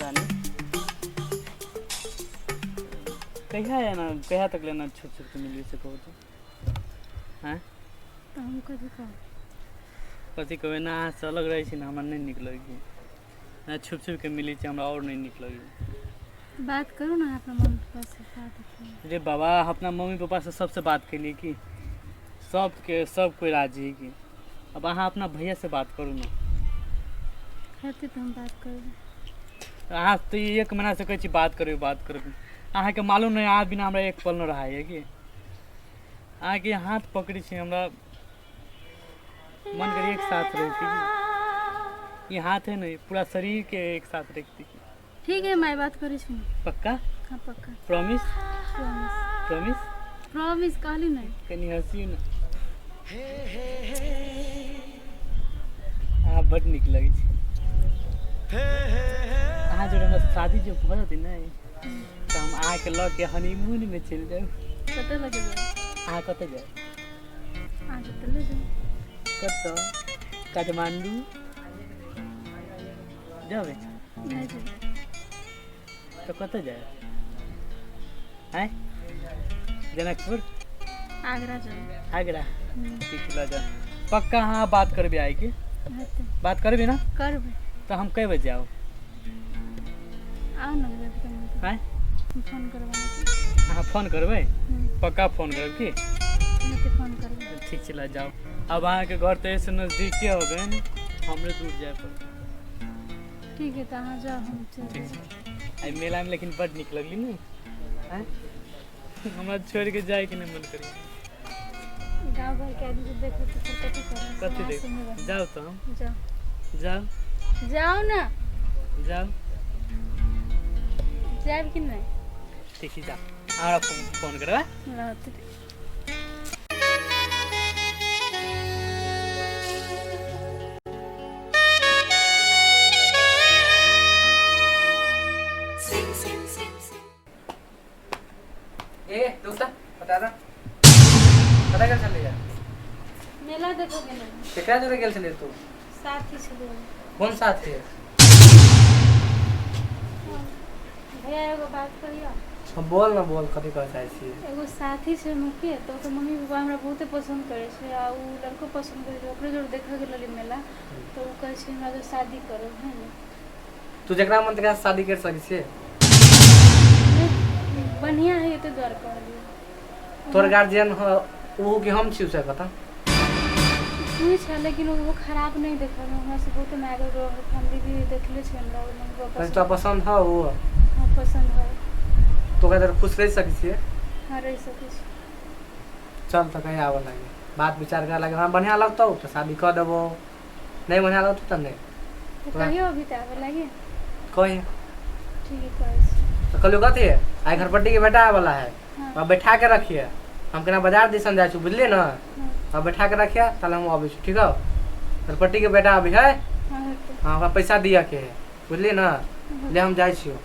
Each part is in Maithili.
रानी, कहिया एना कहिया तक लेना छुप छुप के मिली से कहू तो? आँय? तऽ हम कथी कहब? कथी कहबै? ना अहाँसँ अलग रहै छी ने, हमरा नहि नीक लगैए। ना छुप छुप के मिलै छी, हमरा आओर नहि नीक लगैए। बात करू ने अपना मम्मी पापा से बात करू। रे बाबा, अपना मम्मी पापासँ सबसँ बात केलियै कि सबके सब कोइ राजी है कि। अब अहाँ अपना भैयासँ बात करू ने। हेतै तऽ हम बात करबै। अहाँ तऽ एक महीनासँ कहै छी बात करबै बात करबै, अहाँके मालूम नहि अहाँ बिना हमरा एक पल नहि रहैए कि। अहाँके हाथ पकड़ै छी, हमरा मन करे एक साथ रहती कि। ई हाथ है ने, पूरा शरीर के एक साथ रखती कि। ठीक है माय, बात करै छी। पक्का? हाँ पक्का। प्रॉमिस? प्रॉमिस। प्रॉमिस? प्रॉमिस कहली नहीं। कनी हँसियौ ने। अहाँ बड्ड नीक लगै छी। अहाँ जोड़े हमरा शादी जे भऽ जेतै ने, तऽ हम अहाँके लऽ के हनीमूनमे चलि जायब। कतऽ लऽ जेबै? अहाँ कतऽ जायब? अहाँ जतऽ लऽ जाउ। कतऽ? काठमाण्डू जेबै? नहि जेबै। तऽ कतऽ जायब? आँय, जनकपुर? आगरा जाउ। आगरा? ठीक छै, लऽ जाउ। पक्का अहाँ बात करबै आइके? हेतै। बात करबै ने? करबै। तऽ हम कै बजे आउ? आउ ने जब कहीं। आँय? हम फोन करबै अहाँके। अहाँ फोन करबै? पक्का फोन करब की? हेतै, फोन करबै। ठीक छै, लऽ जाउ। अब अहाँके घर तऽ एहिसँ नजदीके हो गए ने, हमरे दूर जाय पड़तै। ठीक है, तऽ अहाँ जाउ, हम चलि ठीक जायब। छै। आइ मेलामे लेकिन बड्ड नीक लगली ने। आँय, हमरा छोड़िके जायके नहि मन करै। गाँव घरके आदमी सब देखत तऽ फेर कथी करत? कथी समाज देख सबमे रहत। जाउ तऽ हम। जाउ। जाउ। जाउ ने। जाउ। जायब कि नहि? ठीक छै, जाउ। हमरा फोन करबै। रहत। ए दोस्त, बता दा कतऽ गेल छलियै? मेला देखऽ गेलै। केकरा जोरे गेल छलियै तू? साथी छलै। कोन साथी? भैया, एगो बात कहियौ? हाँ, बोल न, बोल, कथी कहऽ चाहै छी? एगो साथी छै हमर के, तऽ ओकर मम्मी पापा हमरा बहुते पसन्द करै छै आ ओ लड़को पसन्द करै छै। ओकरे जोर देखऽ गेल रहली मेला, तऽ ओ कहै छै हमरा जोर शादी करब है ने। तू जकरा मन तकरा से शादी कर सकै छियै? नहि, बढ़िआँ है ताहि दुआरे कहलियै। तोर गार्जियन हो ओ कि हम छी, से बता। तू छै, लेकिन ओहो खराब नहि देखल हमरा से, बहुते माय फैमिली भी देखले छै हमरा मम्मी पापा। तोरा पसन्द हो ओ? हाँ, पसन्द है। तो ओकरा जरे खुश रहि सकै छियै? हाँ, रहि सकै छी। चल तऽ कहीं आबऽ लागे, बात विचार करे लागे। हमरा बढ़िआँ लगतौ तऽ शादी कऽ देबौ, नहि बढ़िआँ लगतौ तऽ नहि। तऽ कहियो अभी तऽ आबऽ लागे। कही। ठीक है, कहै छी। तऽ कहलियौ कथी, आइ घरपट्टी के बेटा आबऽ वाला है। हाँ। ओकरा बैठा के रखिए, हम केना बाजार दिसन जाइ छी, बुझलियै ने? हाँ। ओकरा बैठा के रखिए, ताले हम अबै छी। ठीक हौ? घरपट्टी के बेटा अबै है। हाँ, हेतै। हाँ, ओकरा पैसा दिअ के है, बुझलियै ने? ले, हम जाइ छियौ।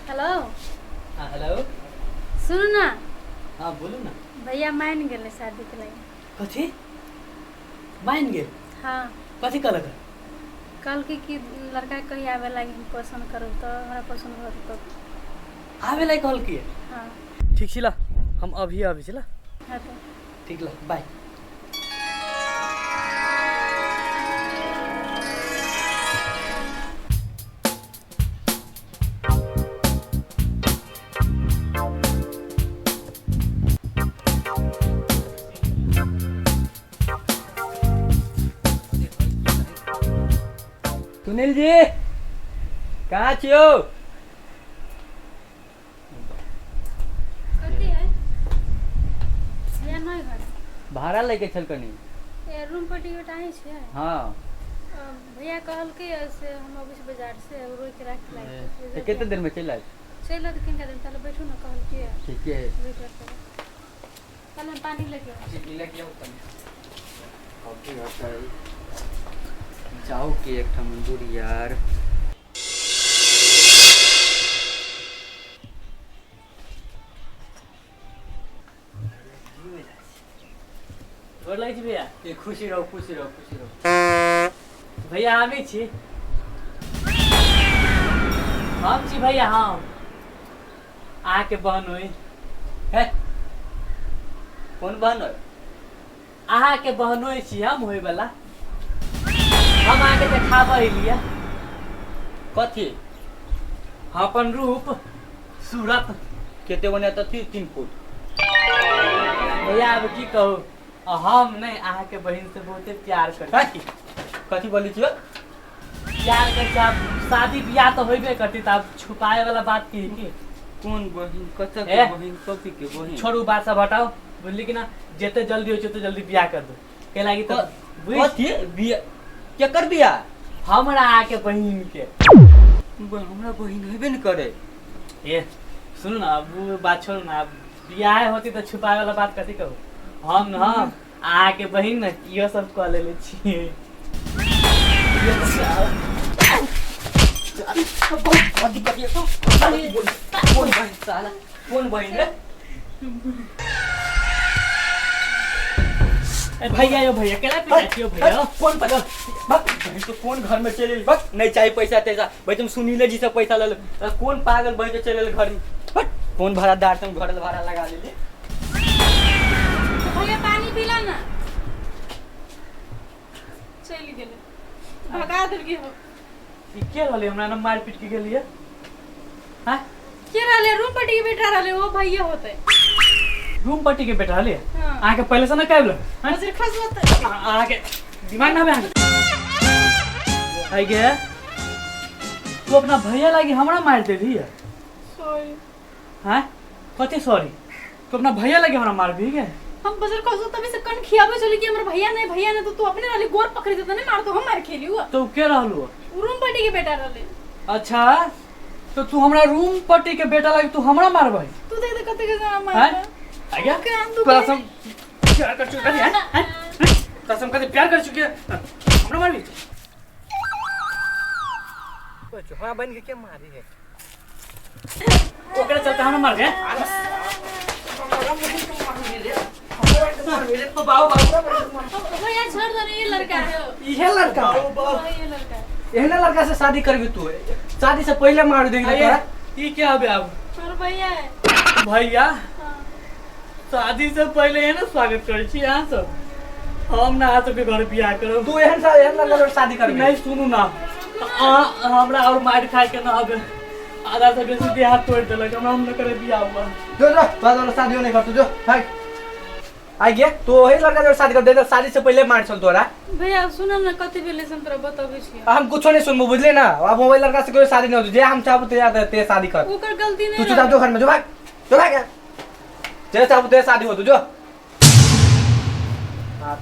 हेलो। हाँ, हेलो। सुनू ने। हाँ, बोलू ने। भैया मान गेलै शादी के लागि। कथी, मान गेल? हाँ। कथी कहलक? कहलकै कि लड़का कही आबे लागि, हम पसन्द करब तऽ हमरा पसन्द भऽ जेतौ। आबे लागि कहलकै? हाँ। ठीक छी, ला हम अभी आबै छी, ला। हाँ तऽ। ठीक, ला बाय। सुनील जी, कहाँ छियौ? कथी है भैया, नहि घर? भाड़ा लैके छल कनी। ए, रूम पर टिकट आही छै? हाँ। भैया कहलकै से हम अबै छी बाजार से, रोकि राख लागि। तऽ कते देरमे चलि आयब? चलि आयत किनका दिन, ताले बैठू ने, कहलकै। ठीके है। रोकि राख, ताले हम पानी लेके आबै छी। लेके आउ तनी। चाहो के एक ठाम दूर यार। गोर लगै छी भैया। ए खुशी रहो खुशी रहो खुशी रहो। भैया हमी छी, हम छी भैया, हम अहाँके बहन होई। है कोन बहन होय? अहाँके बहन होई छी हम होय वाला। हम अहाँके देखाबऽ एलियै। कथी? हम अपन रूप सूरत। केते बने तऽ 3 फुट। भैया अब की कहू, हम नहीं अहाँके बहिन से बहुते प्यार करै छी। कथी बोलै छियै? प्यार करै छी। आब शादी बियाह तऽ होबे करती, तऽ आब छुपाए वाला बात की है की? कोन बहिन? कतऽ ए? के बहिन? कथी के बहिन? छोड़ू बात सब हटाओ, बुझली कि ना? जते जल्दी होइ छै ओते जल्दी बियाह कर दो। के लागी तऽ बुझ कथी बियाह? केकर बियाह? हमरा अहाँके बहिन के। हमरा बहिन हेबे ने करे। ए सुनू ना, अब उ बात छोड़ू ना, अब बियाह होती तऽ छुपाए वाला बात कथी कहू? हम न अहाँके बहिन ने इहो सब कऽ लेले छियै। कथी कथी? कोन बहिन साला? कोन बहिन रे? ए भैया यो भैया केला पीटा छियो भैया? कोन पैसा? बक बहिन तो कोन घर में चलि गेल? बक नहीं चाहिए पैसा तैसा। भाई तुम सुनीले जी से पैसा ले लो। कोन पागल बहिन तो चलि गेल घर में? बक कोन भाड़ादार तुम घर भाड़ा लगा लेली? भैया पानी पीला ना। चलि गेलै, भगा देलकै हो। ई के रहलै हमरा ना मारि पीट के गेलियै? हाँ के रहले? रूम पटी के बेटा रहले, वो भैया होते। रूम पट्टी के बेटा रहलै? हाँ। अहाँके पहिले से ना कहल? वजीर खस होते। अहाँके दिमाग ना हबे गे? तू अपना भैया लागी हमरा मारि देली? सॉरी। हाँ कथी सॉरी? तू अपना भैया लागी हमरा मारबी गे? हम बजर खसो तभी से कन खियाबे चली कि हमर भैया नहीं भैया नहीं, तो तू अपने वाली गोर पकड़ देता नहीं मार तो हम मार खेली हुआ। तो के रहलू? रूम पटी के बेटा रहले। अच्छा तो तू हमरा रूम पट्टी के बेटा लागी तू हमरा मारबै? तू देख दे कते के जना मार। हैं? आ गया? के आंदू तोरा सब प्यार कर चुके हैं? हैं? तोरा सब कते प्यार कर चुके हैं? हमरा मारबी? हमरा बहन के के मारी है? ओकरा चलते हमरा मार गए? भैया छोड़ दो ये लड़का है। इहे लड़का? ये लड़का है। एहने लड़का से शादी करबी तू? शादी से पहले मार देंगे तोरा। ई क्या हबे अब? और भैया है। भैया? हाँ। शादी से पहले है ना स्वागत करै छी अहाँ सब। हम ना अहाँ सबके घर बियाह करब। तू एहन सा एहन लड़का से शादी करबी? नहीं सुनू ना, हमरा और मार खाए के ना हबे। आधा से बेसी देह हाथ तोड़ देलक हमरा, हम न करे बियाह हुआ। जो जो तोरा शादी नहीं कर तू जो भाग। आ गया तो वही लड़का जो शादी कर दे, शादी से पहले मार छल तोरा। भैया सुन ना कथी भेलै से हम तोरा बताबै छी। हम कुछो नहीं सुनबो बुझले ना। अब मोबाइल लड़का से कोई शादी नहीं होती, जे हम चाहबो ते ते शादी कर। ओकर गलती नहीं। तू चुपचाप जो घर में जो भाग, जो भाग, जे चाहबो ते शादी हो तू जो। बात